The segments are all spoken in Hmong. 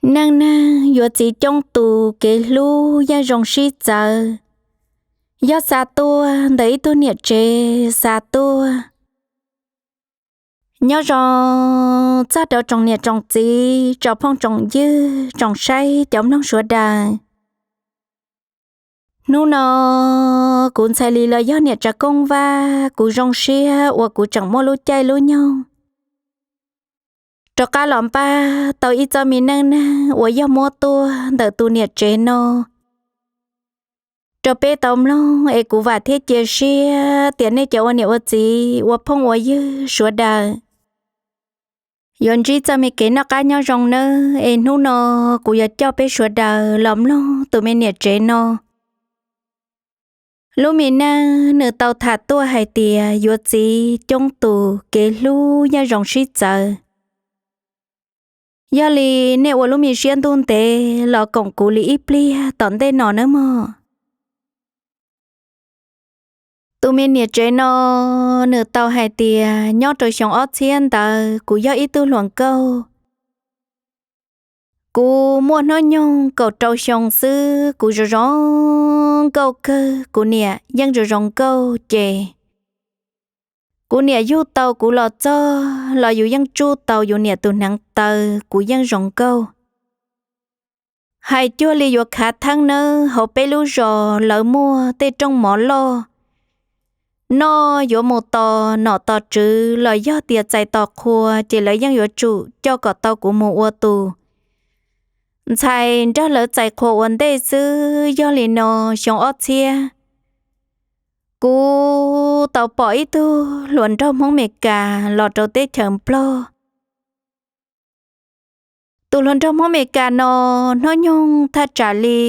Neej neeg yuav txiv coob tus, kev hlub yeej zoo sib txawv. Yog xa tuaj ntawm ib tug niam tsev xa tuaj, nyob zoo txog rau tsoom niam tsoom txiv, tsoom phooj tsoom ywg, tsoom saib cov mloog sawv daws. Hnub no kuv ntxhais Lis los yog niam Tsav Kooj Vaj, kuv zoo siab uas kuv tseem muaj lub caij lub nyoog rov qab los npaj tau ib txoj me neej neeg uas yog muab tuaj ntawm tus niam tsev no rau peb tau mloog, es kuv vam thiab cia siab tias nej cov ua niam ua txiv, ua phooj ua ywg sawv daws yuav ntsib txoj me kev noj qab nyob zoo nawb. Es hnub no kuv yuav coj peb sawv daws los mloog tus me niam tsev no lub me neej. Nws tau tham tuaj hais tias yuav txiv coob tus, kev hlub yeej zoo sib txawv. Yog li nej ua lub me siab ntuj ntev los koom kuv li ib pliag tom ntej no nawb mog. Tus me niam tsev no nws tau hais tias nyob rau xyoo ob txhiab ntawd kuv yog ib tug hluas nkauj. Kuv muaj hnub nyoog kaum rau xyoo xwb, kuv zoo zoo nkauj kawg, kuv niam yeej zoo zoo nkauj ces kuv niam yug tau kuv los txog los yus yeej tsuj tau yus niam tus hneev taw, kuv yeej zoo nkauj. Hais cuag li yuav khav theeb nawb, hauv peb lub zos lawv muaj tej rooj mov loj, noj yuav mus tos nom tos tswv los yog tias txais tos qhua ces lawv yeej yuav tsum coj kom tau kuv mus ua tus ntxhais nrog lawv txais qhua ua ntej xwb. Yog li no xyoo ob txhiab kuv tau pom ib tug hluas nraug Hmoob Meskas los rau teb chaws Nplog. Tus hluas nraug Hmoob Meskas no hnub nyoog thaj tsam li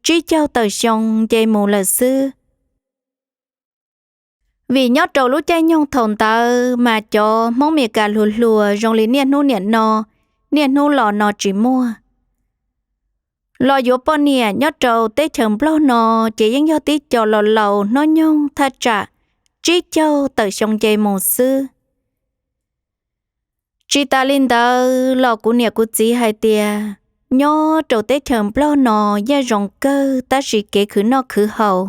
tsib caug tawm xyoo nce mus lawm xwb. Vim nyob rau lub caij nyoog thaum ntawd mas cov Hmoob Meskas hluas hluas zoo li niaj hnub niam no, niaj hnub los no tsis muaj. Los yuav poj niam nyob rau teb chaws Nplog no ces yeej yog tib co laus laus hnub nyoog thaj tsam tsib caug tawm xyoo nce mus xwb. Tsis tas li ntawd los kuv niam kuv txiv hais tias nyob rau teb chaws Nplog no yeej zoo kawg tab sis kev khwv noj khwv haus,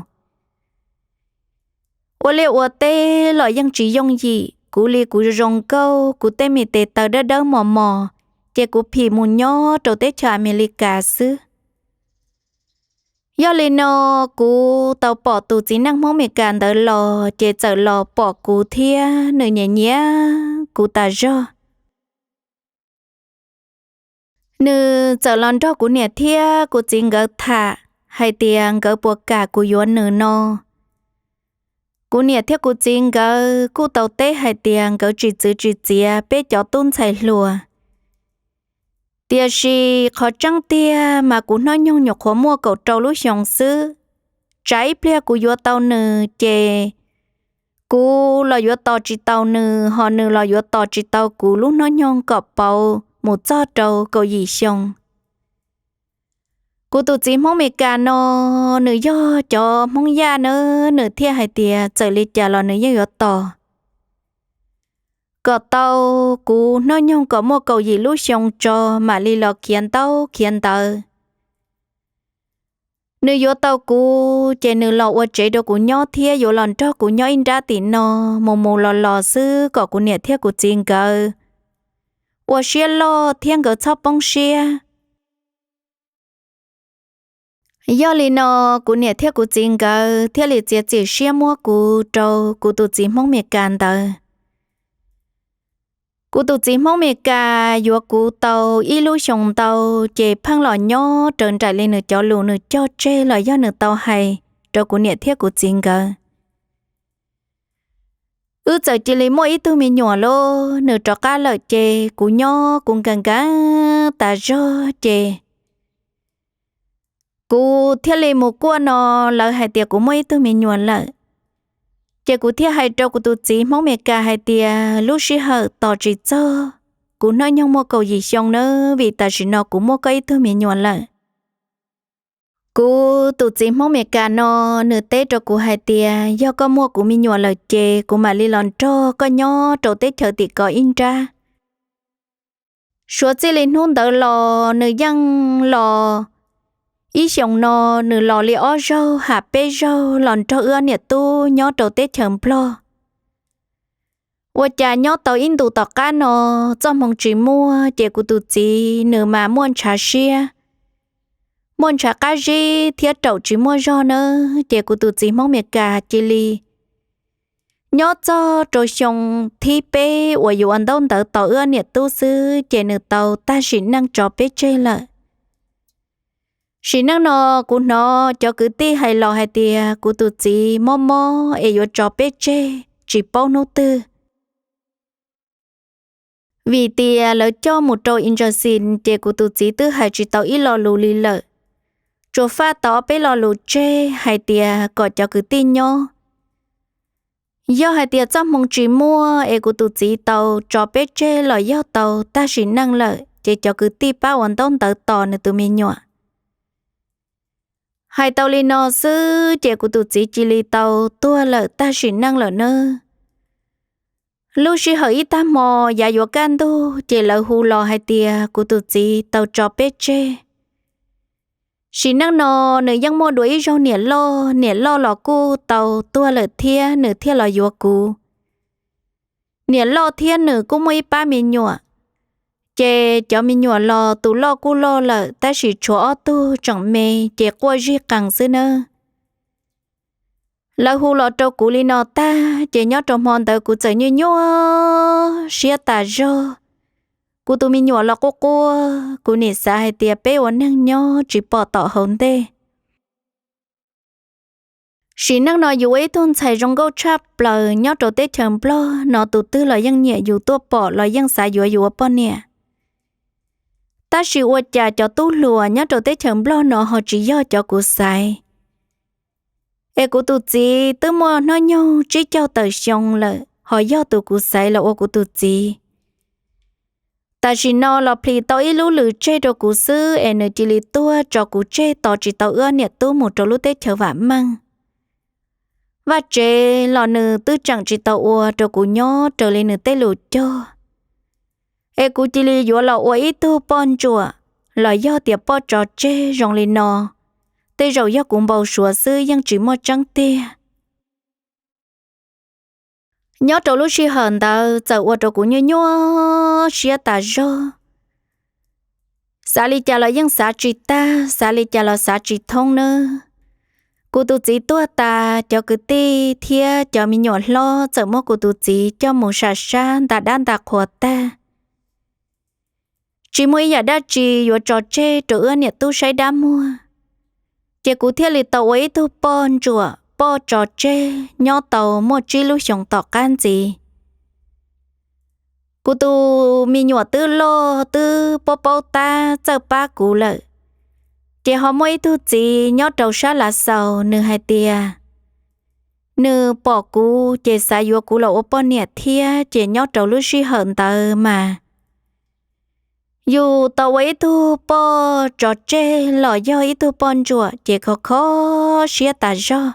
ua liaj ua teb los yeej tsis yooj yim. Kuv li kuv zoo nkauj, kuv tej me tes taw dawb dawb mos mos, ces kuv phim mus nyob rau teb chaws Amelikas xwb. Yog li no kuv tau pom tus txiv neej Hmoob Meskas ntawd los ces txawm los pom kuv thiab nws nyiam nyiam kuv tas zog. Nws txawm los nrog kuv niam thiab kuv txiv nkawd tham hais tias nkawd puas kam kuv yuav nws no. Kuv niam thiab kuv txiv nkawd kuj tau teb hais tias nkawd tsis txwv tsis txiav peb cov tub ntxhais hluas. Tiam sis qhov tseeb tiag mas kuv hnub nyoog nyuam qhuav muaj kaum rau lub xyoos xwb. Tsam ib pliag kuv yuav tau nws ces kuv los yuav tos tsis tau nws, ho nws los yuav tos tsis tau kuv lub hnub nyoog kom pauv mus txog rau kaum yim xyoo. Kuv tus txiv Hmoob Meskas no nws yog cov Hmoob Yaj na, nws thiaj hais tias txawm li cas los nws yeej yuav tos kom tau kuv hnub nyoog kom muaj kaum yim lub xyoo tso mam li los khiav ntaub khiav ntawv. Nws yuav tau kuv ces nws los ua tsev rau kuv nyob thiab yuav los nrog kuv nyob ib nrab tim no, mus mus los los xwb kom kuv niam thiab kuv txiv nkawd ua siab loj thiab nkawd txhob poob siab. Yog li no kuv niam thiab kuv txiv nkawd thiaj li txiav txim siab muab kuv rau kuv tus txiv Hmoob Meskas ntawd. Kuv tus txiv Hmoob Meskas yuav kuv tau ib lub xyoos ntau ces pheej los nyob raws nraim li nws cov lus nws cog tseg los yog nws tau hais rau kuv niam thiab kuv txiv nkawd. Wb txawm cia li muaj ib tug me nyuam lauj, nws rov qab lawm ces kuv nyob kuv nkees nkees tas zog ces kuv thiaj li mus kuaj no lawv hais tias kuv muaj ib tug me nyuam lawm. Ces kuv thiaj hais rau kuv tus txiv Hmoob Meskas hais tias lub sij hawm tos tsis txog, kuv hnub nyoog muaj kaum yim xyoo nawb, vim tam sim no kuv muaj koj ib tug me nyuam lawm. Kuv tus txiv Hmoob Meskas no nws teb rau kuv hais tias yog koj muaj kuv me nyuam lawm ces kuv mam li los nrog koj nyob rau teb chaws tim ko ib nrab. Suav txij li hnub ntawd los nws yeej los, ib xyoos no nws los li ob zaug ham peb zaug los nrog wb niam tub nyob rau teb chaws Nplog. Ua cas nyob tau ib ntus tom qab no, txoj hmoo tsis muaj ces kuv tus txiv nws mas muaj ntshav siab, muaj ntshav qab zib thiab raum tsis muaj zog nawb, ces kuv tus txiv Hmoob Mes Kas cia li nyob txog rau xyoo thib peb uas yuav ua ntaub ntawv tos wb niam tub xwb ces nws tau tag sim neej tso peb tseg lawm. Sim neej no kuv hnov cov kwv tij hais los hais tias kuv tus txiv mob mob es yuav tso peb tseg tsis paub hnub twg. Vim tias lawv coj mus rau injection ces kuv tus txiv twb hais tsis tau ib lo lus li lawm, tsuas faj tau ob peb lo lus tseg hais tias kom cov kwv tij nyob. Yog hais tias txoj hmoo tsis muaj es kuv tus txiv tau tso peb tseg los yog tau tag sim neej lawm ces cov kwv tij pab ua ntaub ntawv tos nws tus me nyuam. Hais tau li no xwb ces kuv tus txiv cia li tau tuag lawm tag sim neej lawm nawb. Lub sij hawm ib tag hmo yav yuav kaj ntug ces lawv hu los hais tias kuv tus txiv tau tso peb tseg. Sim neej no nws yeej muaj dua ib zaug niam loj, niam loj los kuj tau tuag lawm thiab nws thiaj los yuav kuv. Niam loj thiab nws kuj muaj ib pab me nyuam, ces cov me nyuam los tus loj kuj loj lawm tab sis tshuav ob tug tseem me ces quaj zij qees xwb nawb. Lawv hu los rau kuv li no tag ces nyob rau hmo ntawd kuv txawm nyuaj nyuaj siab tas zog. Kuv tus me nyuam los quaj quaj, kuv nim xav hais tias peb ua neeg nyob tsis pom tom hauv ntej. Sim neej no yus ua ib tug ntxhais zoo nkauj tshaj plaws nyob rau teb chaws Nplog no tus twg los yeej nyiam yus, tuaj pom los yeej xav yuav yus ua poj niam. Tab sis ua cas cov tub hluas nyob rau teb chaws Nplog no ho tsis yog cov kuv xaiv, es kuv tus txiv twb muaj hnub nyoog tsib caug tawm xyoo lawm ho yog tus kuv xaiv los ua kuv tus txiv. Tam sim no los plhis tau ib lub lws tseg rau kuv xwb es nws cia li tuag tso kuv tseg tos tsis tau wb niam tub mus rau lub teb chaws vam meej. Vaj tsev los nws twb tseem tsis tau ua rau kuv nyob raws li nws tej lus cog, es kuv cia li yuav los ua ib tug poj ntsuam los yog tias poj tso tseg zoo li no, tej zaum yog kuv npau suav xwb yeej tsis muaj tseeb tiag. Nyob rau lub sij hawm ntawd txawm ua rau kuv nyuaj nyuaj siab tas zog. Xav li cas los yeej xav tsis tag, xav li cas los xav tsis thoob nawb. Kuv tus txiv tuag tas, cov kwv tij thiab cov me nyuam hlob txawm muab kuv tus txiv coj mus sam sab nta dab nta qhua tag. Tsis muaj ib yam dab tsi yuav tso tseg rau wb niam tub saib dab muag, ces kuv thiaj li tau ua ib tug poj ntsuam poj tso tseg nyob tau muaj tsib lub xyoos tom qab ntxiv. Kuv tus me nyuam twb loj twb paub paub tab txawj pab kuv lawm, ces ho muaj ib tug txiv nyob rau sab Lav Xaus, nws hais tias nws pom kuv ces xav yuav kuv los ua poj niam thiab, ces nyob rau lub sij hawm ntawd mas yus tau ua ib tug poj tso tseg los yog ib tug poj ntsuam ces khov kho siab tas zog.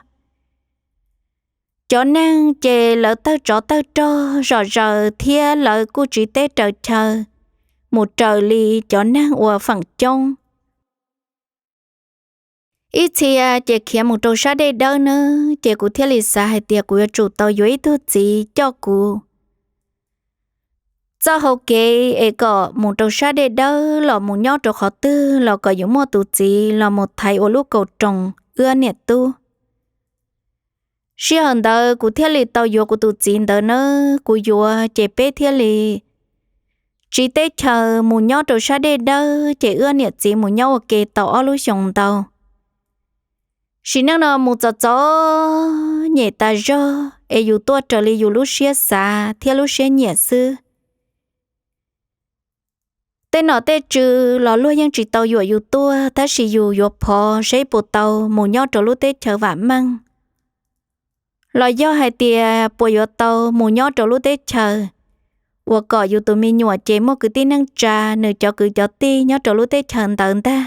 Cov neeg ces lawv tawg tsov tawg rog zom zaws thiab lawv kuj tsiv teb raws chaw mus raws li cov neeg uas feem coob. Ib txhia ces khiav mus rau sab dej dawb nawb, ces kuv thiaj li xav hais tias kuv yuav tsum tau yuav ib tug txiv coj kuv txoj hau kev es kom mus rau sab dej dawb los mus nyob rau qhov twg los kom yuav muaj tus txiv los mus thaiv ua lub kaus roos wb niam tub. Sij hawm ntawd kuv thiaj li tau yuav kuv tus txiv ntawd nawb. Kuv yuav ces peb thiaj li tsiv teb chaws mus nyob rau sab dej dawb, ces wb niam txiv mus nyob ua ke tau ob lub xyoos ntau. Sim neej no mus txom txom nyem tas zog es yus tuaj raws li yus lub siab xav thiab lub siab nyiam xwb. Tej nom tej tswv los luag yeej tsis tau yuam yus tuaj, tab sis yus yuav phov saib puas tau mus nyob rau lub teb chaws vam meej, los yog hais tias puas yuav tau mus nyob rau lub teb chaws uas kom yus tus me nyuam ces muaj kwv tij neej tsa nws cov kwv cov tij nyob rau lub teb chaws ntawd ntag.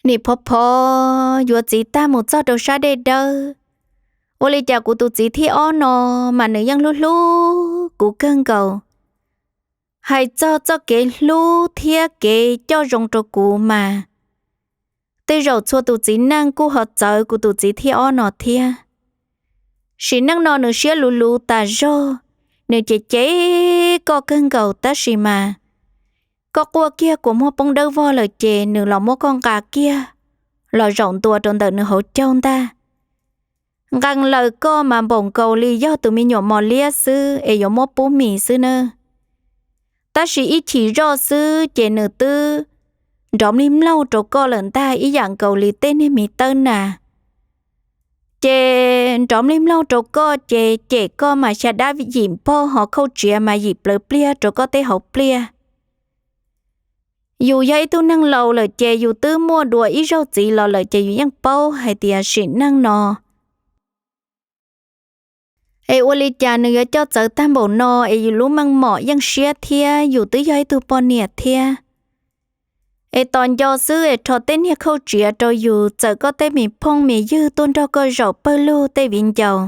Nim phov phov yuav txiv tag mus txog rau sab dej dawb, ua li cas kuv tus txiv thib ob no mas nws yeej hlub hlub kuv kawg nkaus. Hais txog txoj kev hlub thiab kev coj zoo rau kuv mas, tej zaum txhua tus txiv neej kuj ho txawv kuv tus txiv thib ob no thiab. Sim neej no nws siab luv luv tas zog, nws cem cem koj kawg nkaus tab sis mas koj quaj kiag kua muag poob dawb vog lawm ces nws los muab koj nqa kiag los zaum ntua rau ntawm nws hauv caug ntag. Nqee lawm koj mas npaum nkaus li yog tus me nyuam mos liab xwb es yuav muab pub mis xwb nawb. Tab sis ib chim zoj xwb ces nws twb nrov mlig mloog rau koj lawm ntag, ib yam nkaus li tej niag miv tawb nas. Ces nrov mlig mloog rau koj ces cem koj mas xya dab yim npog, ho khauj tsiav mas yim plawv pliag rau koj tej hauv pliaj. Yus yog ib tug neeg laus lawm ces yus twb muaj dua ib zaug txiv los lawm ces yus yeej paub hais tias sim neej no es ua li cas nws yuav coj txawv tag npaum no es yus lub meej mom yeej siab thiab yus twb yog ib tug poj niam thiab. Es tos nco xwb es rho tej niag khauj tsiav rau yus, txawm koj tej me phooj me ywg tuaj nrog koj zaum pawg lug tej viv ncaus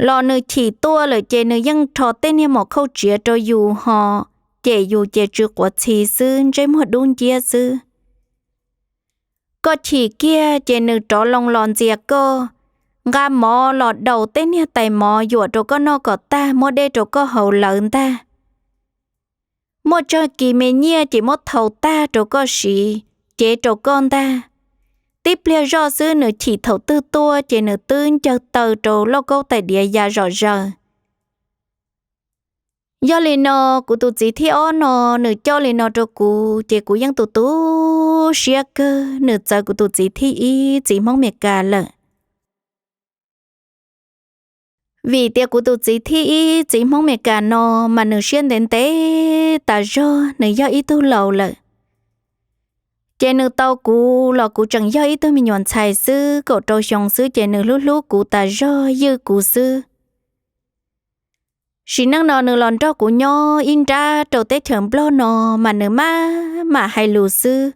los nws chim tuaj lawm ces nws yeej rho tej niag mom khauj tsiav rau yus ho cem yus ces tsw quav txhi xwb, ntsej muag dub nciab xwb. Koj chim kiag ces nws rov loo los ntxias koj, nqa mov los daus tej niag tais mov yuam rau koj noj kom tag muab dej rau koj haus lawm ntag. Muaj tsawg kis me nyiaj ces muab thau tag rau koj siv, cev rau koj ntag. Tib pliag zoj xwb nws chim thaum twg tuaj ces nws twb ncawg taw rau lauj kaub tais diav ya zom zaws. Yog li no, kuv tus txiv thib ob no nws coj li no rau kuv ces kuv yeej tu tu siab kawg, nws txawv kuv tus txiv thib ib txiv Hmoob Meskas lawm. Vim tias kuv tus txiv thib ib txiv Hmoob Meskas no mas nws siab ntev ntev tas zog, nws yog ib tug laus lawm. Ces nws tau kuv los kuv tseem yog ib tug me nyuam ntxhais xwb, kaum rau xyoo xwb ces nws hlub hlub kuv tas zog, ywj kuv xwb. Sim neej no nws los nrog kuv nyob ib nrab rau teb chaws Nplog no mas nws maj mam hais lus xwb.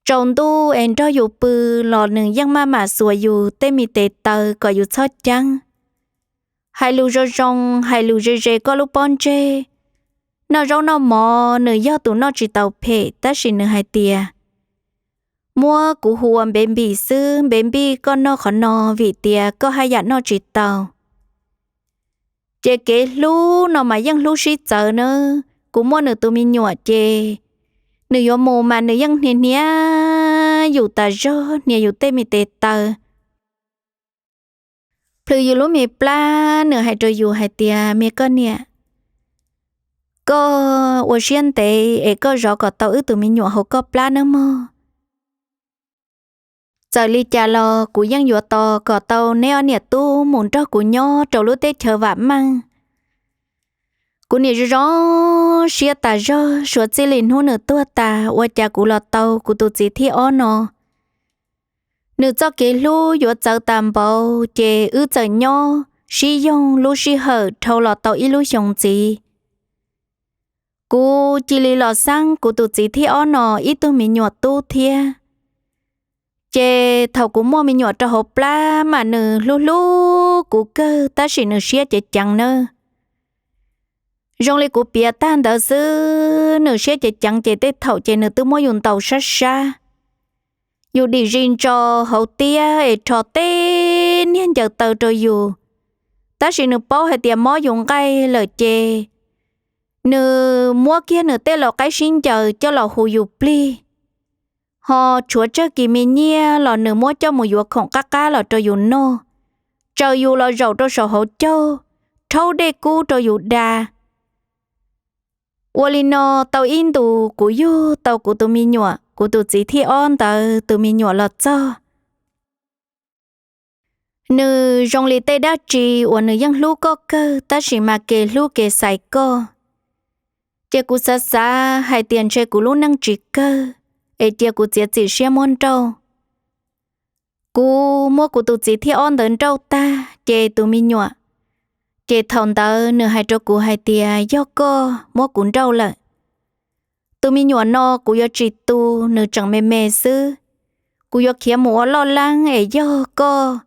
Tsaus ntuj es nrog yus pw los nws yeej maj mam xuas yus tej me tes taw kom yus txhob ceeb. Hais lus zoo zoo, hais lus ze ze koj lub pob ntseg. Noj zaub noj mov nws yog tus noj tsis tau phem tab sis nws hais tias muab kuv hu ua Npev Npis xwb, Npev Npij, koj noj qhov no vim tias koj haj yam noj tsis tau. Ces kev hlub no mas yeej hlub sib txawv nawb. Kuv muaj nws tus me nyuam ces nws yuav mus mas nws yeej hnia hnia yus tas zog, hnia yus tej me tes taw, plhws yus lub me plab. Nws hais rau yus hais tias, me koj niam, koj ua siab ntev es koj zov kom tau wb tus me nyuam hauv koj plab nawb mog. Txawm li cas los kuv yeej yuav tos kom tau neb ob niam tub mus nrog kuv nyob rau lub teb chaws vam meej. Kuv niam zoo zoo siab tas zog, suav txij li hnub nws tuag tas ua cas kuv los tau kuv tus txiv thib ob no. Nws txoj kev hlub yuav txawv tas npaum ces wb txawm nyob sib yoog lub sij hawm dhau los tau ib lub xyoo ntxiv. Kuv cia li los xeeb kuv tus txiv thib ob no ib tug me nyuam tub thiab. Ces thaum kuv muaj me nyuam rau hauv plab mas nws hlub hlub kuv kawg tab sis nws siab ceev ceev nawb. Zoo li kuv piav tag ntawd xwb, nws siab ceev ceev ces tej thaum ces nws twb muab yus ntaus sab sab. Yus dim zis ntso hauv tiab es rho tej niag ncaws taw rau yus, tab sis nws paub hais tias mob yus nqaij lawm ces nws muab kiag nws tej laus qaib sib ncaws coj los hu yus plig. Ho tshuav tsawg kis me nyiaj los nws muab coj mus yuav khoom qab qab los rau yus noj, tsaws yus los zaum rau saum hauv caug, rhaub dej kub rau yus da. Ua li no tau ib ntus kuv yug tau kuv tus me nyuam, kuv tus txiv thib ob ntawd tus me nyuam los txog. Nws zoo li tej dab tsi uas nws yeej hlub koj kawg tab sis mas kev hlub kev xaiv koj. Ces kuv xav xav hais tias ntshe kuv lub neej tsis kawg, es cia kuv txiav txim siab muab nrauj. Kuv muab kuv tus txiv thib ob ntawd nrauj tag ces tus me nyuam, ces thaum ntawd nws hais rau kuv hais tias yog koj muab kuv nrauj lawm, tus me nyuam no kuv yuav tsis tu, nws tseem me me xwb. Kuv yuav khiav mus ua loj leeb es yog koj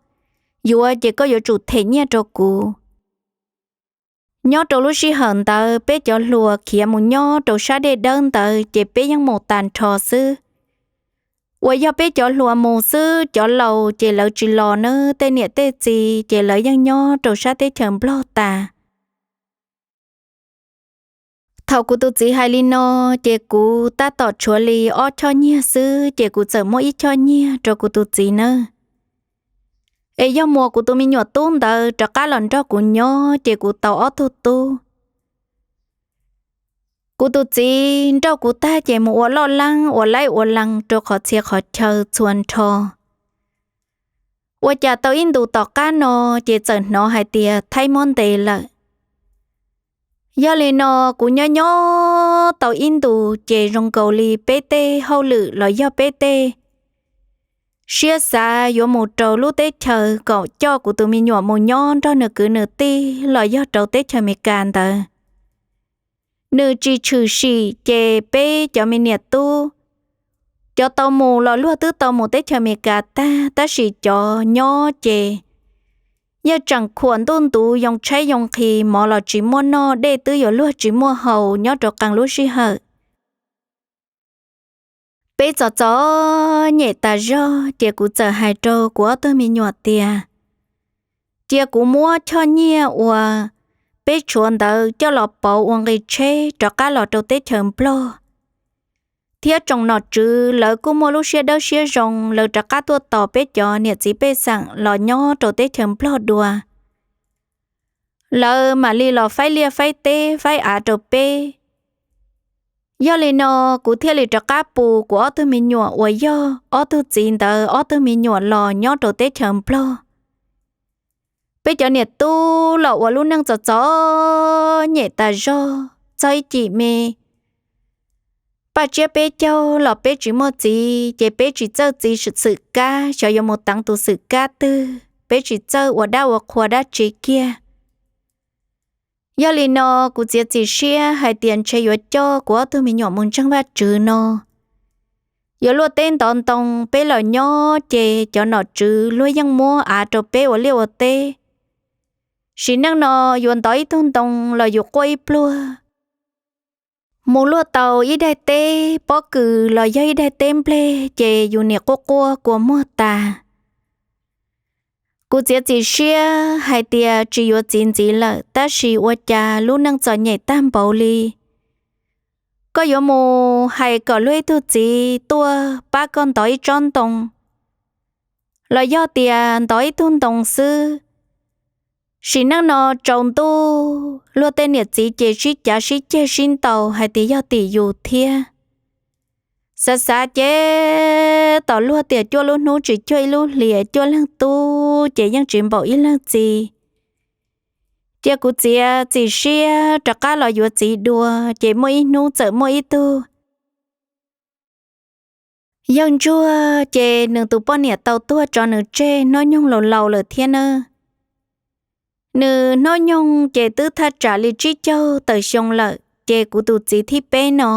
yuav ces koj yuav tsum them nyiaj rau kuv. Nyob rau lub sij hawm ntawd peb cov hluas khiav mus nyob rau sab dej dawb ntawd ces peb yeej mus tas nrho xwb. Uas yog peb cov hluas mus xwb, cov laus ces lawv tsis los nawb, tej niam tej txiv ces lawv yeej nyob rau sab teb chaws Nplog tas. Thaum kuv tus txiv hais li no, ces kuv tab tom tshuav li ob choj nyiaj xwb, ces kuv txawm muab ib choj nyiaj rau kuv tus txiv nawb. Es yog muas kuv tus me nyuam tub ntawd rov qab los nrog kuv nyob ces kuv tau ob tug tub. Kuv tus txiv nrauj kuv tag ces mus ua loj leeb ua laib ua lees rau qhov txhia qhov chaw txhua nrho. Ua cas tau ib ntus tom qab no ces txawm hnov hais tias thaib muab ntes lawm. Yog li no kuv nyob nyob tau ib ntus ces zoo nkaus li peb tej hauj lwm los yog peb tej siab xav yuav mus rau lub teb chaws kom coj kuv tus me nyuam mus nyob nrog nws kwv nws tij los yog rau teb chaws Amelikas ntawd. Nws tsis tshwm sim ces peb cov me niam tub, cov tau mus los luag twb tau mus teb chaws Amelikas tag, tab sis cov nyob ces yeej tseem khuam ntuj ntuv yoo tshaib yoo nqhis, mov los tsis muaj noj, dej twb yuav luag tsis muaj haus nyob rau qee lub sij hawm. Peb txom txom nyem tas zog ces kuv txawm hais rau kuv ob tug me nyuam tias, cia kuv muab choj nyiaj uas peb tshuav ntawd coj los pauv ua nqi tsheb rov qab los rau teb chaws Nplog, thiab tsoom nom tswv lawv kuj muaj lub siab dawb siab zoo, lawv rov qab tuaj tos peb cov niam txiv pej xeem los nyob rau teb chaws Nplog dua, lawv mam li los faib liaj faib teb faib av rau peb. Yog li no kuv thiaj li rov qab pus kuv ob tug me nyuam uas yog ob tug txiv ntawd ob tug me nyuam los nyob rau teb chaws Nplog. Peb cov niam tub los ua lub neej txom txom nyem tas zog, txog ib cim me paj tsiab peb caug los peb tsis muaj txiv, ces peb tsis txawj txiv xwm kab, xyov yuav mus teev tus xwm kab twg, peb tsis txawj ua dab ua qhua dab tsi kiag. Yog li no kuv txiav txim siab hais tias ntshe yuav coj kuv ob tug me nyuam mus ntseeg Vajtswv no. Yuav luaj teb ntov ntoo peb los nyob ces cov nom tswv luag yeej muab av rau peb ua liaj ua teb. Sim neej no yuav ntov ib tug ntoo los yus quaj ib pluag. Mus luaj tau ib daim teb pob kws los yog ib daim teb nplej ces yus nim quaj quaj kua muag tas. Kuv txiav txim siab hais tias tsis yuav txiv ntxiv lawm, tab sis ua cas lub neej txom nyem tag npaum li. Koj yuav mus hais kom luag ib tug txiv tuaj pab koj ntov ib tsob ntoo, los yog tias ntov ib tug ntoo xwb. Sim neej no tsaus ntuj luag tej niam txiv ces sib cav sib ceg sib ntaus hais tias yog tim yus thiab. Xav xav ces tom luag tias cuaj lub hnub tsis cuag ib lub hlis, cuaj leeg tub ces yeej tsis npaum ib leeg txiv. Cia kuv txiav txim siab rov qab los yuav txiv dua, ces muaj ib hnub txawm muaj ib tug yawg ntsuag ces nws tus poj niam tau tuag tso nws tseg hnub nyoog laus laus lawm thiab nawb. Nws hnub nyoog ces twb thaj tsam li tsib caug tawm xyoo lawm, ces kuv tus txiv thib peb no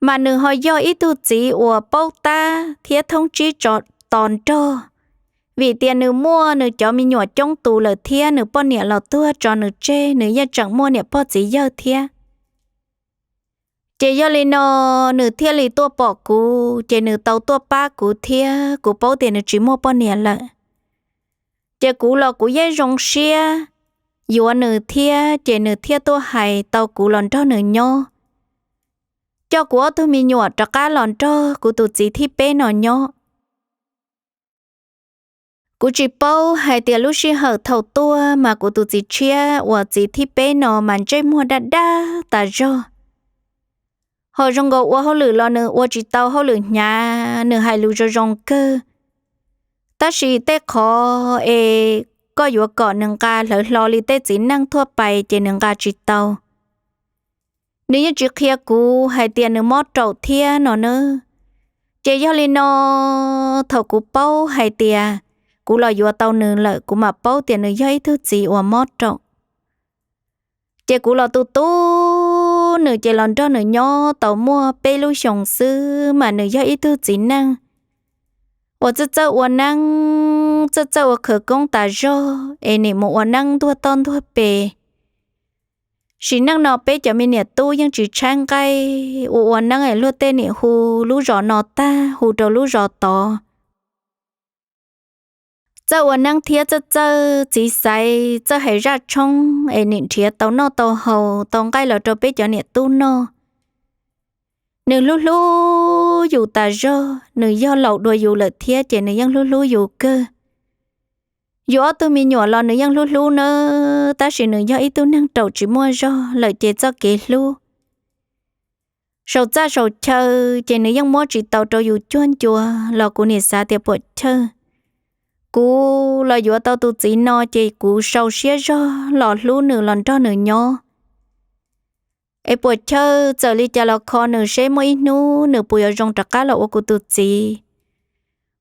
mas nws ho yog ib tug txiv uas paub tab thiab thoob tsib tso tos nrog, vim tias nws muaj nws cov me nyuam coob tus lawm thiab nws poj niam los tuag tso nws tseg, nws yeej tseem muaj niam pog txiv yawg thiab. Ces yog li no nws thiaj li tuaj pom kuv, ces nws tau tuaj pab kuv thiab kuv paub tias nws tsis muaj poj niam lawm. Ces kuv los kuv yeej zoo siab yuav nws thiab, ces nws thiaj tuaj hais tau kuv los nrog nws nyob, coj kuv ob tug me nyuam rov qab los nrog kuv tus txiv thib peb no nyob. Kuv tsis paub hais tias lub sij hawm thaum tuaj mas kuv tus txiv tshiab uas txiv thib peb no mas ntsej muag daj daj tas zog, ho zoo nkaus ua hauj lwm los nws ua tsis tau hauj lwm hnyav, nws hais lus zoo zoo kawg. Tab sis tej qhov es koj yuav kom nws nqa hlawv hlo li tej txiv neej thuaj pais ces nws nqa tsis tau. Nws yeej tsis qhia kuv hais tias nws mob raum thiab no nawb. Ces yog li no, thaum kuv paub hais tias kuv los yuav tau nws lawm, kuv mam paub tias nws yog ib tug txiv uas mob raum. Ces kuv los tu tu nws, ces los nrog nws nyob tau muaj peb lub xyoos xwb mas nws yog ib tug txiv neej uas txawj txawj ua neeb, txawj txawj ua khawv koob tas zog es nim mus ua neeb ntuag toj ntuag pes. Sim neej no peb cov me niam tub yeej tsis tshaib nqaij, ua ua neeb es luag tej nim hu lub zos no tag hu rau lub zos tod. Txawj ua neeb thiab txawj txawj txiv xaiv, txawj hais zaj tshoob es nim nrhiav tau noj tau haus tau nqaij los rau peb cov niam tub noj. Nws hlub hlub yus tas zog, nws yog laus dua yus lawm thiab ces nws yeej hlub hlub yus kawg. Yus ob tug me nyuam los nws yeej hlub hlub nawb, tab sis nws yog ib tug neeg raum tsis muaj zog lawm ces txoj kev hlub saum txaj saum chaw ces nws yeej muab tsis tau rau yus cuag ncua los kuv nim xav tias puam chawj. Kuv los yuav tau tus txiv no ces kuv sau siab zog los hlub nws los nrog nws nyob. Es puam chawj txawm li cas los kho nws seb muaj ib hnub nws puas yuav zoo rov qab los ua kuv tus txiv.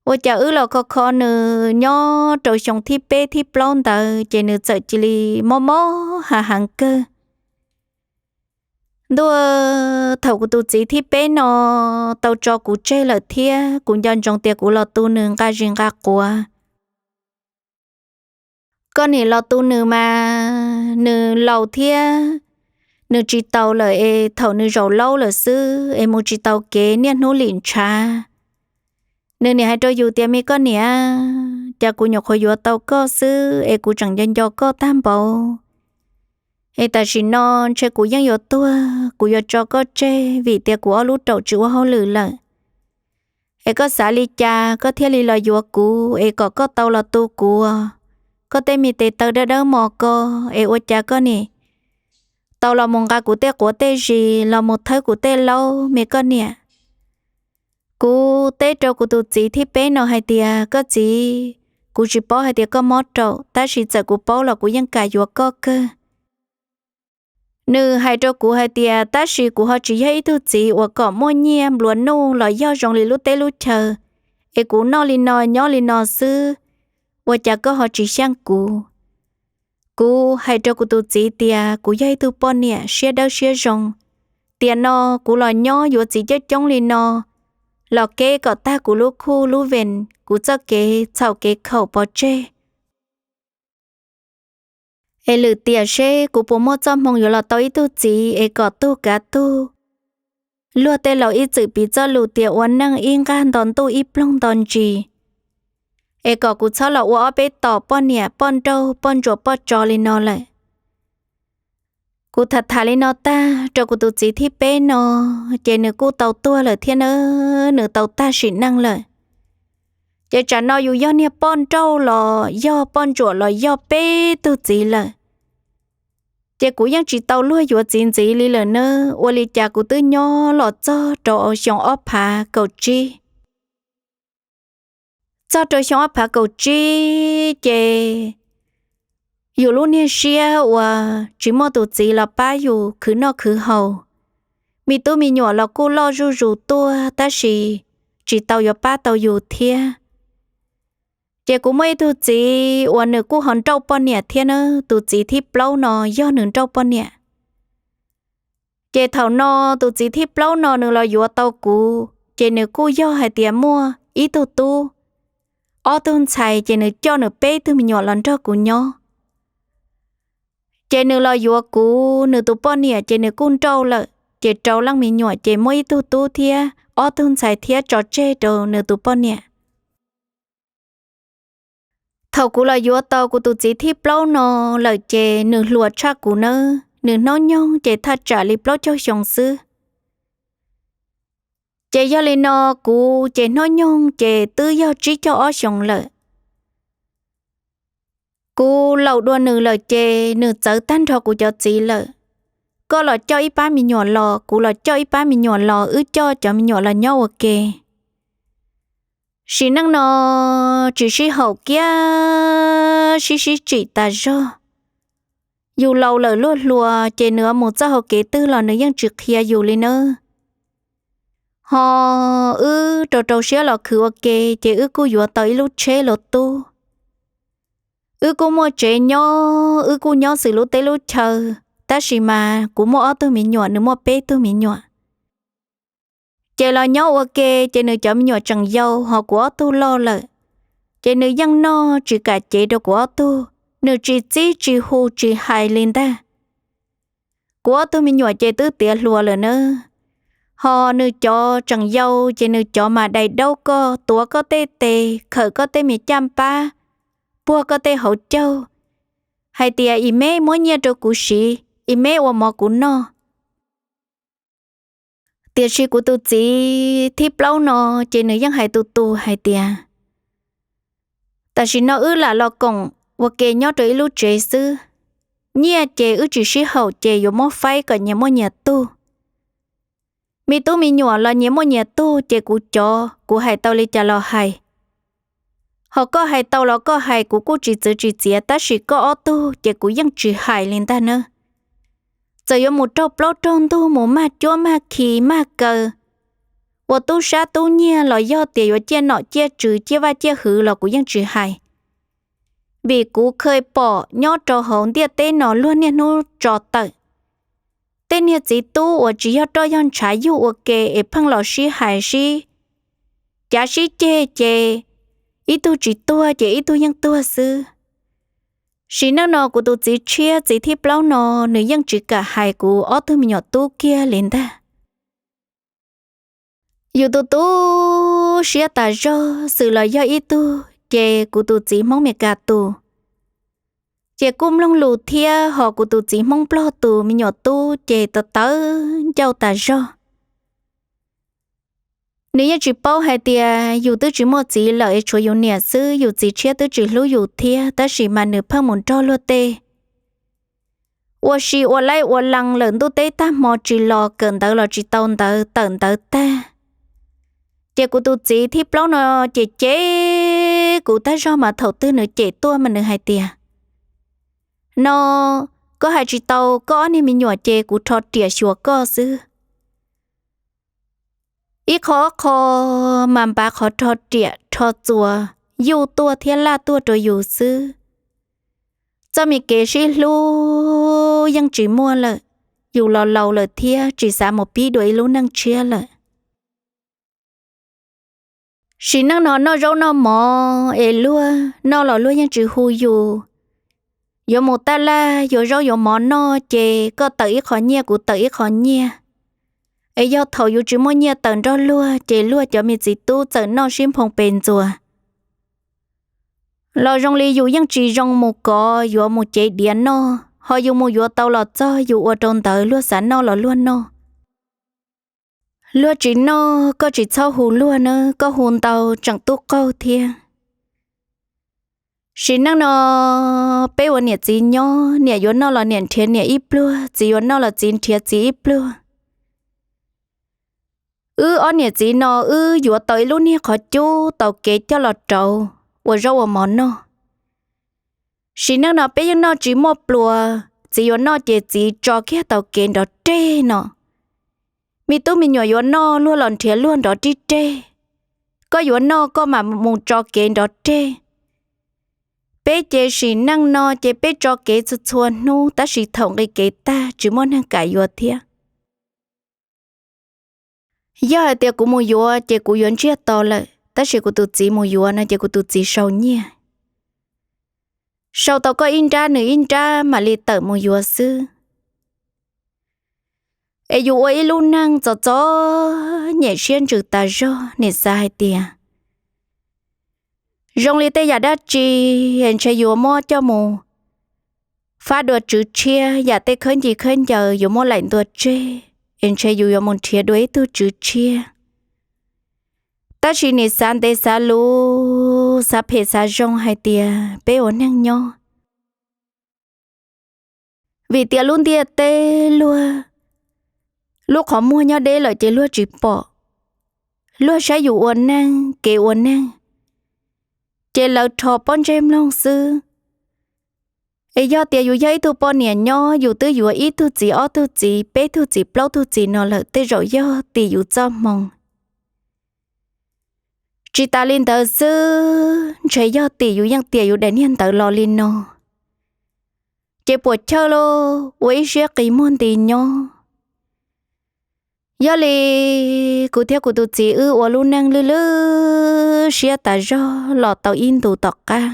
Ua cas wb los kho kho nws nyob rau xyoo thib peb thib plaub ntawd ces nws txawm cia li mob mob hav heev kawg. Ntuj, thaum kuv tus txiv thib peb no tau tso kuv tseg lawm thiab kuv nco ntsoov tias kuv los tu nws nqa zis nqa quav. Koj nim los tu nws mas nws laus thiab, nws tsis taus lawm es thaum nws zaum laub lawm xwb es mus tsis tau kev niaj hnub lim ntshav. Nws nim hais rau yus tias me koj niam, cas kuv nyuam qhuav yuav tau koj xwb es kuv tseem nco nco koj tag npaum. Es tam sim no ntshe kuv yeej yuav tuag, kuv yuav tso koj tseg vim tias kuv ob lub raum tsis ua hauj lwm lawm. Es koj xav li cas koj thiaj li los yuav kuv es kom koj tau los tu kuv. Koj tej me tes taw dawb dawb mos ko es ua cas koj nim tau los mus nqa kuv tej quav tej zis los mus thawb kuv tej laub me koj niam. Kuv teb rau kuv tus txiv thib peb no hais tias koj txiv, kuv tsis paub hais tias koj mob raum tab sis txawm kuv paub los kuv yeej kam yuav koj kawg. Nws hais rau kuv hais tias tab sis kuv ho tsis yog ib tug txiv uas kom muaj nyiaj nplua nuj los yog zoo li lub teb lub chaw, es kuv noj li no nyob li no xwb, ua cas koj ho tsis xyeej kuv. Kuv hais rau kuv tus txiv tias kuv yog ib tug poj niam siab dawb siab zoo, tiam no kuv los nyob yuav txiv coob coob li no, los keb kom tag kuv lub khuj lub vees kuv txoj kev txhaum kev khaum pov tseg. Es lwm tiam seb kuv puas muaj txoj hmoo yuav los tau ib tug txiv es kom tug kav tug. Luag tej laus ib txwm piv txoj lus tias ua neej ib nqag nto ntuj ib ploog nto ntsis, es kom kuv txhob los ua ob peb tom poj niam poj nrauj poj ntsuam poj tso li no lawm. Kuv tham tham li no tag rau kuv tus txiv thib peb no, ces nws kuj tau tuag lawm thiab nawb, nws tau tag sim neej lawm. Ces tsam no yus yog niag poj nrauj los yog poj ntsuam los yog peb tug txiv lawm, ces kuv yeej tsis tau luag yuav txiv ntxiv li lawm nawb. Ua li cas kuv twb nyob los txog rau xyoo ob phav kaum tsib. Txog rau xyoo ob phav kaum tsib ces yus lub niag siab uas tsis muaj tus txiv los pab yus khwv noj khwv haus, me tub me nyuam los kuj loj zuj zus tuaj tab sis tsis tau yuav pab tau yus thiab. Ces kuv muaj ib tug txiv uas nws kuj ho nrauj poj niam thiab nawb, tus txiv thib plaub no yog nws nrauj poj niam. Ces thaum no tus txiv thib plaub no nws los yuav tau kuv ces nws kuj yog hais tias muaj ib tug tub, ob tug ntxhais ces nws coj nws peb tug me nyuam los nrog kuv nyob. Ces nws los yuav kuv, nws tus poj niam ces nws kuj nrauj lawm, ces rau leej me nyuam ces muaj ib tug tub thiab ob tug ntxhais thiab tso tseg rau nws tus poj niam. Thaum kuv los yuav tau kuv tus txiv thib plaub no lawm ces nws hluas tshaj kuv nawb, nws hnub nyoog ces thaj tsam li plaub caug xyoo xwb. Ces yog li no kuv ces hnub nyoog ces twb yog tsib caug ob xyoos lawm. Kuv laus dua nws lawm ces nws txawv tag nrho kuv cov txiv lawm. Koj los coj ib pab me nyuam los, kuv los coj ib pab me nyuam los, wb coj cov me nyuam los nyob ua ke. Sim neej no tsis sib haum kiag, sib sib tsim tas zog. Yus laus lawm luag hluas ces nws mus txoj hau kev twg los nws yeej tsis qhia yus li nawb. Ho wb rau rau siab los khwv ua ke ces wb kuj yuav tau ib lub tsheb los tub. Wb kuj muaj tsev nyob, wb kuj nyob xws lub teb lub chaw, tab sis mas kuv muaj ob tug me nyuam, nws muaj peb tug me nyuam. Ces los nyob ua ke ces nws cov me nyuam tseem yau ho kuv ob tug loj lawm, ces nws yeej noj tsis kam cev rau kuv ob tug, nws tsis txib tsis hu tsis hais li ntag. Kuv ob tug me nyuam ces twb tiav hluas lawm nawb, ho nws cov tseem yau ces nws cov mas dai daub koj, tuav koj tej tes, khawm koj tej me caj npab, puag koj tej hauv caug, hais tias, Ib me muab nyiaj rau kuv siv, ib me ua mov kuv noj. Tiam sis kuv tus txiv thib plaub no ces nws yeej hais tus tus hais tias, Tam sim no wb lam los koom ua ke nyob rau ib lub tsev xwb, nyiaj ces wb tsis sib haum ces yuav muab faib kom nyias muaj nyias tug. Me tub me nyuam los nyias muaj nyias tug ces kuv cov kuv hais tau li cas los hais, ho koj hais tau los koj hais kuv kuj tsis txwv tsis txiav, tab sis koj ob tug ces kuv yeej tsis hais li ntag nawb. Txawm yuav mus raug plaub raug ntug, mus mag cuab mag khi mag kaw, ua tub sab tub nyiag los yog tias yuav ciaj nom ciaj tswv ciaj vaj ciaj hwv los kuv yeej tsis hais. Vim kuv kha pom nyob rau hauv ntiaj teb no luag niaj hnub tso tawm tej niag txiv tub uas tsis yog roj yog ntshav yug ua ke es pheej los sib hais sib cav sib ceg ces ib tug tsis tuag ces ib tug yeej tuag xwb. Sim neej no kuv tus txiv tshiab txiv thib plaub no nws yeej tsis kam hais kuv ob tug me nyuam tub kiag li ntag. Yus tu tu siab tas zog, xws los yog ib tug ces kuv tus txiv Hmoob Meskas tus ces kuj mloog lus thiab, ho kuv tus txiv Hmoob Nplog tus me nyuam tub ces tawv tawv ncauj tas zog. Nws yeej tsis paub hais tias yus twb tsis muaj txiv lawm es tshuav yus niam xwb, yus txiv tshiab twb tsis hlub yus thiab, tab sis mas nws pheej mus nrog luag tej ua si ua laib ua lees lawm ntuj teb tag hmo tsis los, kawm ntawv los tsis tau ntawv, tawm ntawv tag ces kuv tus txiv thib plaub no ces cem kuv tag zog, mas thaum twg nws cem tuaj mas nws hais tias, No, koj hais tsis tau koj ob niag me nyuam ces kuv rho riam xyuas koj xwb. Ib qho ob qho mas npav qhov rho riam rho txuas yuj tuaj thiab laj tuaj rau yus xwb. Txoj me kev sib hlub yeej tsis muaj lawm, yus los laus lawm thiab tsis xav mus pib dua ib lub neej tshiab lawm. Sim neej no noj zaub noj mov es luag noj los luag yeej tsis hu yus. Yuav mus taj laj yuav zaub yuav mov noj ces koj tawm ib qho nyiaj kuv tawm ib qho nyiaj. Es yog thaum yus tsis muaj nyiaj tawm nrog luag ces luag cov me txiv tub txawm noj sib nphoo pes ntxuas los zoo li yus yeej tsis zoo mus kov yuav mus cev diav noj, ho yus mus yuav tau los txog yus ua rau ntawd luag xav noj los luag noj. Luag tsis noj koj tsis txhob hu luag nawb, koj hu ntau tseem tub qaug thiab. Sim neej no peb ua niam txiv nyob, niam yuav noj los niam nrhiav niam ib pluag, txiv yuav noj los txiv nrhiav txiv ib pluag. Wb ob niam txiv no wb yuav tau ib lub niag qhov cub tau kev coj los rauv ua zaub ua mov noj. Sim neej no peb yeej noj tsis muaj pluas, txiv yuav noj ces txiv tso kiag tau kev nrov reg no. Me tub me nyuam yuav noj luag los nrhiav luag nrov rib reg. Koj yuav noj koj mam mus tso kev nrov reg. Peb ces sim neej no ces peb tso kev txhua txhua hnub tab sis thaum nqi kev tag tsis muaj neeg kam yuav thiab. Yog hais tias kuv mus yuav ces kuv yuav ntsiag to lawm, tab sis kuv tus txiv mus yuav no ces kuv tus txiv sau nyiaj. Sau tau koj ib nrab nws ib nrab mam li tawm mus yuav xwb. Es yus ua ib lub neej txom txom nyem siab ntsws tas zog, nim xav hais tias zoo li tej yam dab tsi es ntshe yuav muab coj mus fab dua tswv tshiab, yam tej khawb ncig khawb ncaws yuav muab laim ntua tseg, es ntshe yus yuav mus nrhiav dua ib tug tswv tshiab. Tab sis nim xav ntev xav luv, xav phem xav zoo hais tias peb ua neej nyob, vim tias lub ntiaj teb luag lub qhov muag nyob deb lawm ces luag tsis pom. Luag saib yus ua neej, kev ua neej, ces lawv rho pob ntseg mloog xwb. Es yog tias yus yog ib tug poj niam nyob, yus twb yuav ib tug txiv, ob tug txiv, peb tug txiv, plaub tug txiv no lawm, tej zaum yog tim yus txoj hmoo. Tsis tas li ntawd xwb, ntshe yog tim yus yeej tiam yus daim niag ntawv los li no, ces puas chawj lauj, ua ib siab qis muag nti nyob. Yog li, kuv thiab kuv tus txiv wb ua lub neej lwj lwj siab tas zog los tau ib ntus tom qab,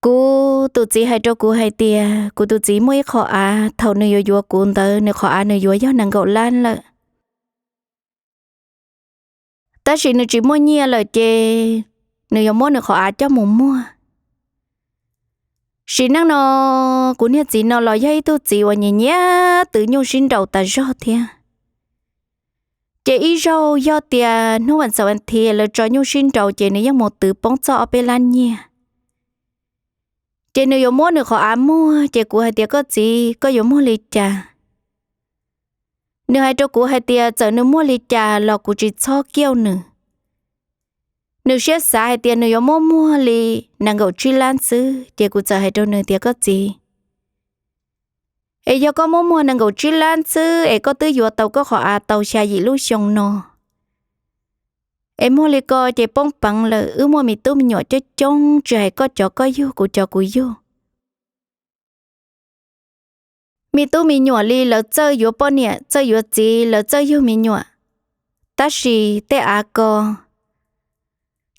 Kuv tus txiv hais rau kuv hais tias kuv tus txiv muaj ib qho av, thaum nws yuav yuav kuv ntawd nws qhov av nws yuav yog nees nkaum lab lawm. Tab sis nws tsis muaj nyiaj lawm ces nws yuav muab nws qhov av coj mus muag. Sim neej no kuv niag txiv no los yog ib tug txiv uas nyiam nyiam twv nyuj sib nraus tas zog thiab. Ces ib zaug yog tias hnub vas xaum vas thiv lawv tso nyuj sib nraus ces nws yeej mus twv poob txog ob peb lab nyiaj. Ces nws yuav muab nws qhov av muag ces kuv hais tias koj txiv, koj yuav muag li cas? Nws hais rau kuv hais tias txawm nws muag li cas los kuv tsis txhob kiauj nws. Nws siab xav hais tias nws yuav muab muag li nees nkaum tsib lab xwb ces kuv txawm hais rau nws tias koj txiv, es yog koj muab muag nees nkaum tsib lab xwb es koj twb yuav tau koj qhov av tau xya yim lub xyoo no, es muag li ko ces poob peev lawm, wb muaj me tub me nyuam coob coob, tsis hais koj cov koj yug, kuv cov kuv yug. Me tub me nyuam li lawv txawj yuav poj niam txawj yuav txiv, lawv txawj yug me nyuam. Tab sis tej av ko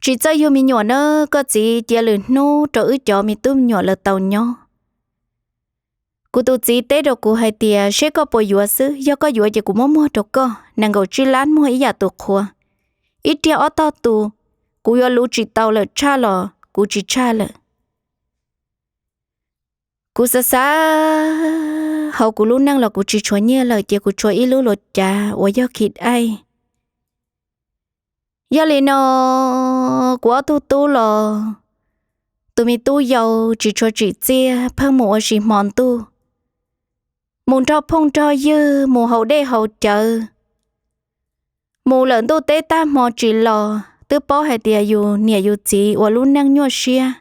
tsis txawj yug me nyuam na, koj txiv, cia lwm hnub rau wb cov me tub me nyuam lawv tau nyob. Kuv tus txiv teb rau kuv hais tias seb koj puas yuav xwb, yog koj yuav ces kuv muab muag rau koj, nees nkaum tsib lab muag ib yam tus qhuav, ib riag ob tog tu, kuv yuav luv tsis tau lawm, tshaj los kuv tsis tshaj lawm. Kuv xav xav hauv kuv lub neej los kuv tsis tshuav nyiaj lawm ces kuv tshuav ib lub luav cav uas yog khi aij. Yog li no kuv ob tug tub los, tus me tub yau tsis tshua tsim txiaj, pheej mus ua si hmo ntuj, mus nrog phooj nrog ywg, mus haus dej haus cawv, mus lawm ntuj teb tag hmo tsis los, twb paub hais tias yus niam yus txiv ua lub neej nyuaj siab.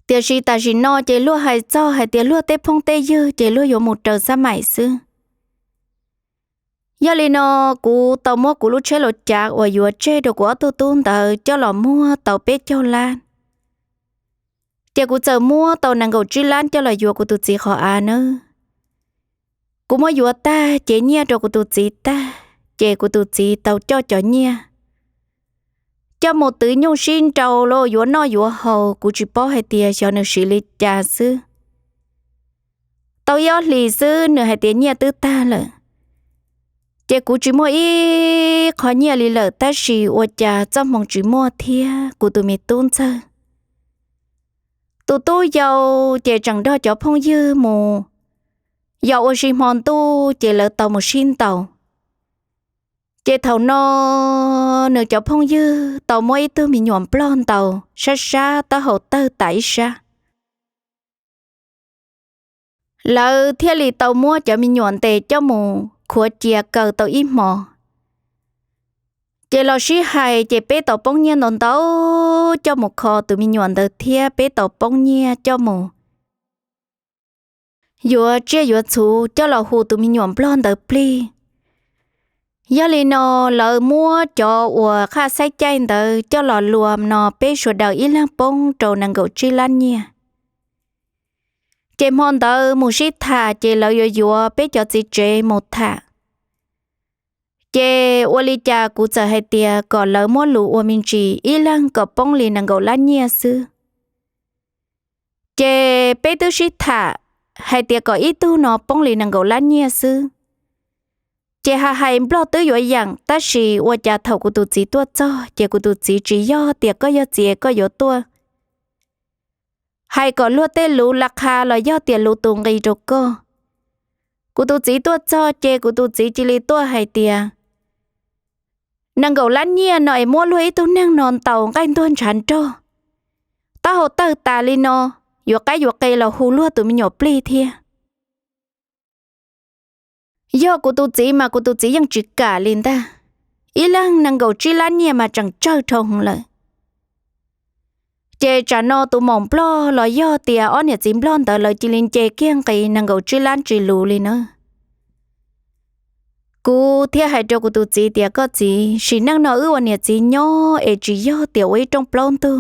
Tiam sis tam sim no ces luag hais txog hais tias luag tej phooj tej ywg ces luag yuav mus raws xab maim xwb. Yog li no kuv tau muab kuv lub tsheb luav cav uas yuav tseg rau kuv ob tug tub ntawd coj los muag tau peb caug lab, ces kuv txawm muab tau nees nkaum tsib lab coj los yuav kuv tus txiv qhov av nawb. Kuv muab yuav tag ces nyiaj rau kuv tus txiv tag, ces kuv tus txiv tau coj cov nyiaj coj mus twv nyuj sib nraus los yuav noj yuav haus, kuv tsis paub hais tias xyov nws siv li cas xwb. Tau ib ob hlis xwb nws hais tias nyiaj twb tag lawm. Ces kuv tsis muaj ib qho nyiaj li lawm, tab sis ua cas txoj hmoo tsis muaj thiab kuv tus me tub ntxawg. Tus tub yau ces tseem nrog cov phooj ywg mus yos ua si hmo ntuj ces lawv tau mus sib ntaus. Ces thaum no nws cov phooj ywg tau muab ib tug me nyuam nplog ntaus sab sab taub hau tawg tas ib sab. Lawv thiaj li tau muab cov me nyuam ntes coj mus khuav cia kaw tau ib hmos. Ces los sib hais ces peb tau poob nyiaj ntau ntau coj mus kho tus me nyuam ntawd thiab peb tau poob nyiaj coj mus yuav tsiaj yuav txhu coj los hu tus me nyuam nplog ntawd plig. Yog li no lawv muab cov uas qhaj xaib caij ntawd coj los luas no peb sawv daws ib leeg poob rau nees nkaum tsib lab nyiaj. Ces hmo ntawd mus sib tham ces lawv yuav yuav peb cov txiv tsev mus tham. Ces ua li cas kuv txawm hais tias kom lawv muab lus ua me ntsis ib leeg kom poob li nees nkaum lab nyiaj xwb. Ces peb twb sib tham hais tias kom ib tug no poob li nees nkaum lab nyiaj xwb. Ces hais hais nplog twb yuav yeem, tab sis ua cas thaum kuv tus txiv tuaj txog ces kuv tus txiv tsis yog tias koj yog txiv koj yuav tuaj hais kom luag tej lus la qha los yog tias lus tus nqi rau koj. Kuv tus txiv tuaj txog ces kuv tus txiv cia li tuaj hais tias, nees nkaum lab nyiaj no es muab luag ib tug neeg no ntaus nqaij ntuag ntshav nrog, taub hau tawg tas li no, yuav qaib yuav qe los hu luag tus me nyuam plig thiab. Yog kuv tus txiv mas kuv tus txiv yeej tsis kam li ntag. Ib leeg nees nkaum tsib lab nyiaj mas tseem tsawg dhau heev lawm. Ces tsam no tus maum nplog los yog tias ob niam txiv nplog ntawd lawv cia li nce kiag nqis nees nkaum tsib lab tsis lus li na. Kuv thiaj hais rau kuv tus txiv tias koj txiv, sim neej no wb ua niam txiv nyob es tsis yog tias ua ib rooj plaub ntug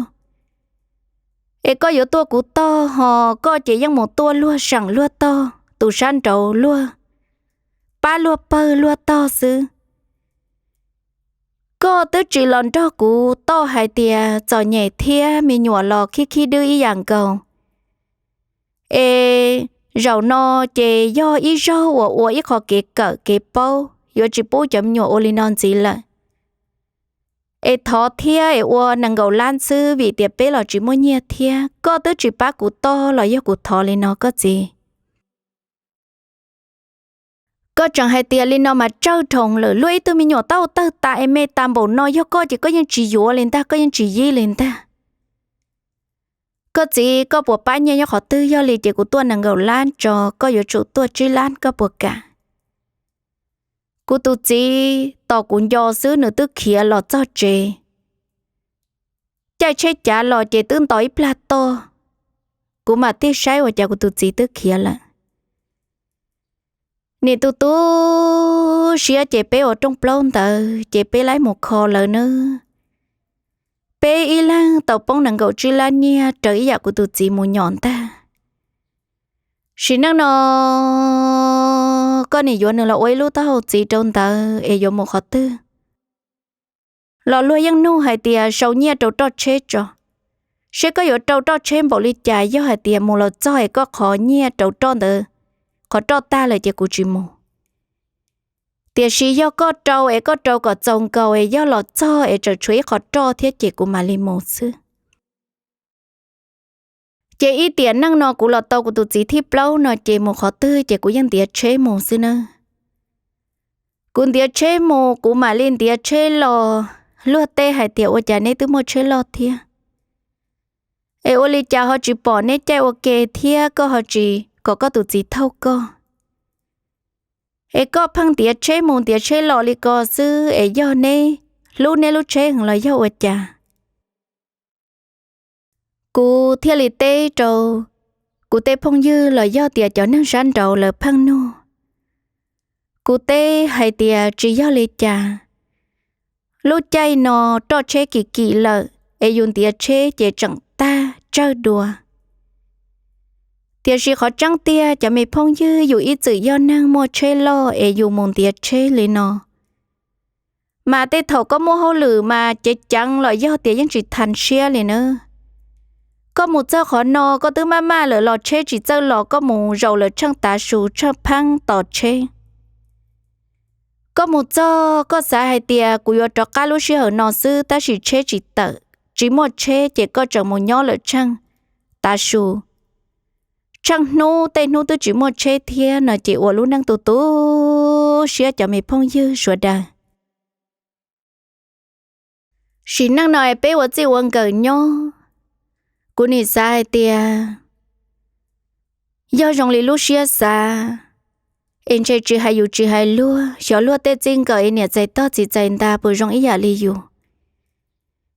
es koj yuav tuaj kuv tog, ho koj ces yeej mus tuaj luag seem luag tog, tus sab nraud luag pab luag pawg luag tog xwb. Koj twb tsis los nrog kuv toj hais tias txom nyem thiab me nyuam los khib khib dwb ib yam nkaus, es zaum no ces yog ib zaug uas ua ib qho kev kawm kev paub, yuav tsis pub cov me nyuam ua li no ntxiv lawm. Es thov thiab es ua nees nkaum lab xwb vim tias peb los tsis muaj nyiaj thiab. Koj twb tsis pab kuv toj los yog kuv thov li no koj txiv. Koj tseem hais tias li no mas tsawg dhau lawm, luag ib tug me nyuam tau tawg tas es me tas npaum no, yog koj ces koj yeej tsis yuav li ntag, koj yeej tsis yib li ntag. Koj txiv, koj puas pab nyiaj nyob qhov twg? Yog li ces kuv tuaj nees nkaum lab tso, koj yuav tsum tuaj tsib lab, koj puas kam? Kuv tus txiv tos kuv nco xwb nws twb khiav los txog tsev. Caij tsheb cav los ces twb nto ib plag toj, kuv mam tig saib ua cas kuv tus txiv twb khiav lawm. Nim tu tu siab ces peb ua rooj plaub ntawd ces peb laib mus kho lawv nawb. Peb ib leeg tau poob nees nkaum tsib lab nyiaj raws ib yam kuv tus txiv mus nyom ntag. Sim neej no koj nim yuav nws los ua ib lub taub hau txiv rau ntawd es yuav mus qhov twg? Los luag yeej nug hais tias sau nyiaj rau roj tsheb tso, seb koj yuav rau roj tsheb npaum li cas, yog hais tias mus los txog es koj qhov nyiaj rau roj ntawd, qhov roj tag lawm ces kuv tsis mus. Tiam sis yog koj rau es koj rau kom txaus nkaus es yog los txog es tseem tshuav ib qho roj thiab ces kuv mam li mus xwb. Ces ib tiam neej no kuv los tau kuv tus txiv thib plaub no ces mus qhov twg ces kuv yeej ntiav tsheb mus xwb nawb. Kuv ntiav tsheb mus kuv mam li ntiav tsheb los. Luag teb hais tias ua cas neb twb muaj tsheb loj thiab, es ua li cas ho tsis pom neb caij ua ke thiab koj ho tsis kom koj tus txiv thauj koj? Es koj pheej ntiav tsheb mus ntiav tsheb los li ko xwb es yog neb hlub neb lub tsheb heev los yog ua cas? Kuv thiaj li teb rau kuv tej phooj ywg los yog tias cov neeg sab nraud lawv pheej nug. Kuv teb hais tias tsis yog li cas, lub caij no roj tsheb kim kim lawm es yus ntiav tsheb ces tseem tag tsawg dua. Tiam sis qhov tseeb tiag cov me phooj ywg, yus ib txwm yog neeg muaj tsheb loj es yus mus ntiav tsheb li no, mas tej thaum koj muaj hauj lwm mas ceev ceev los yog tias yeej tsis thas siab li na. Koj mus txog qhov no koj twb maj maj lawm los tsheb tsis txawj los, koj mus zaum lawm tsheej tav su tsheej pheeb tos tsheb. Koj mus txog koj xav hais tias kuv yuav rov qab lub sij hawm no xwb tab sis tsheb tsis tawm, tsis muaj tsheb ces koj tseem mus nyob lawm tsheej tav su, tsheej hnub tej hnub twb tsis muaj tsheb thiab no ces ua lub neej tu tu siab cov me phooj ywg sawv daws. Sim neej no es peb ua txij ua nkawm nyob, kuv nim xav hais tias yog zoo li lub siab xav, es ntshe tsis hais yus tsis hais luag, xyov luag tej txij nkawm es niam txais tog txiv txais nta puas zoo ib yam li yus.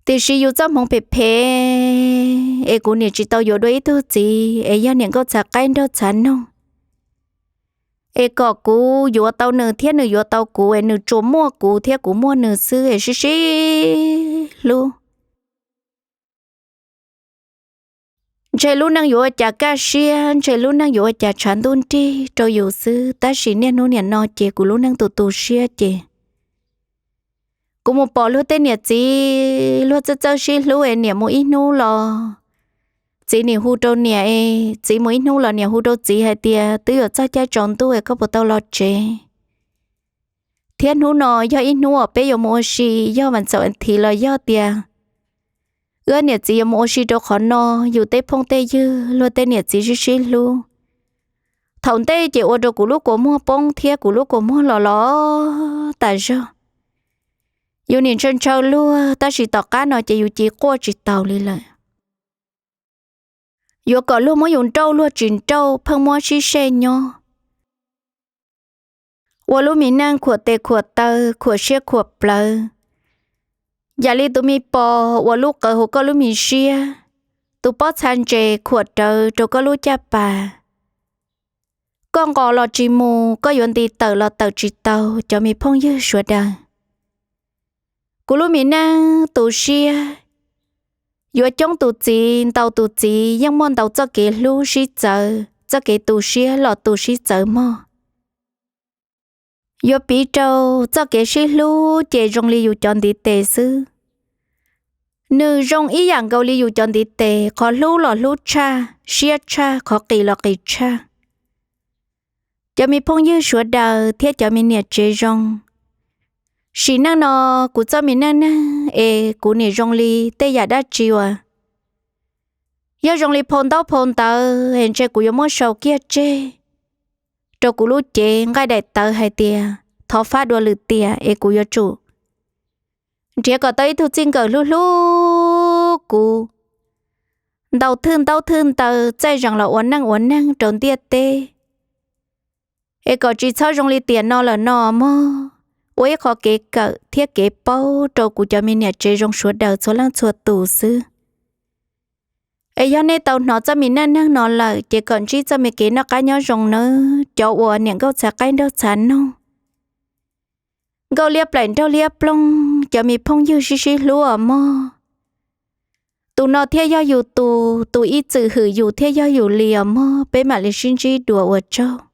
Tiam sis yus txoj hmoov phem phem es kuv nim tsis tau yuav dua ib tug txiv es yog niam nkauj txhav qaib nraug txhav noog, es kom kuv yuav tau nws thiab nws yuav tau kuv es nws tsuas muaj kuv thiab kuv muaj nws xwb es sib sib hlub. Ntshe lub neej yuav ua cas kaj siab, ntshe lub neej yuav ua cas tshav ntuj nrig rau yus xwb, tab sis niaj hnub nim no ces kuv lub neej tu tu siab ces kuv mus pom luag tej niam txiv luag txawj txawj sib hlub es niam mus ib hnub los txiv nim hu rau niam es txiv mus ib hnub los niam hu rau txiv hais tias twb yuav txog caij tsaus ntuj es koj puas tau los tsev. Thiab hnub no yog ib hnub uas peb yuav mus ua si, yog vas xaum thiv los yog tias wb niam txiv yuav mus ua si rau qhov no, yus tej phooj tej ywg luag tej niam txiv sib sib hlub. Thaum ntej ces ua rau kuv lub kua muag poob thiab kuv lub kua muag los los tas zog. Yus nim ntshaw ntshaw luag tab sis tom qab no ces yus ci quaj tsis taus li lawm. Yuav kom luag muab yus nrauj luag tsis nrauj, pheej muab sib sej nyob. Ua lub me neej khuam tes khuam taw, khuam siab khuam plawv. Yam li tus me pos uas lub qawv hauv koj lub me siab, tus pob txha ntses khuam rawv rau koj lub caj pas. Koj nqos los tsis mus, koj yuav nti tawm los tawm tsis tau, cov me phooj ywg sawv daws. Kuv lub me neej tu siab, yuav coob tus txiv ntau tus txiv yeej muaj ntau txoj kev hlub sib txawv, txoj kev tu siab los tu sib txawv mog. Yuav piv rau txoj kev sib hlub ces zoo li yus cov ntiv tes xwb. Nws zoo ib yam nkaus li yus cov ntiv tes, qhov hlub los hlub tshaj, siab tshaj, qhov qis los qis tshaj. Cov me phooj ywg sawv daws thiab cov me niam tsev zoo, sim neej no kuv txoj me neej neeg es kuv nim zoo li tej yam dab tsi uas yog zoo li phau ntaub phau ntawv es ntshe kuv yuav muab sau kiag tseg rau kuv lub cev nqaij daim tawv hais tias thov fab dua lwm tiam es kuv yuav tsum nrhiav kom tau ib tug txij nkawm hlub hlub kuv, ntaus thwj ntaub thwj ntawv txaij zees los ua neej ua neeg rau ntiaj teb, es kom tsis txhob zoo li tiam no lawm no mog. Ua ib qho kev kawm thiab kev paub rau kuv cov me niam tsev zoo sawv daws txhua leej txhua tus xwb. Es yog nej tau hnov txoj me neej neeg no lawm ces kom ntsib txoj me kev noj qab nyob zoo nawb cov uas niam nkauj txhav qaib nraug txhav noog, nkauj liab plaim nraug liab ploog, cov me phooj ywg sib sib hlub os mog. Tus no thiaj yog yus tus, tus ib txwm hwm yus thiaj yog yus li os mog. Peb mam li sib ntsib dua ua tsaug.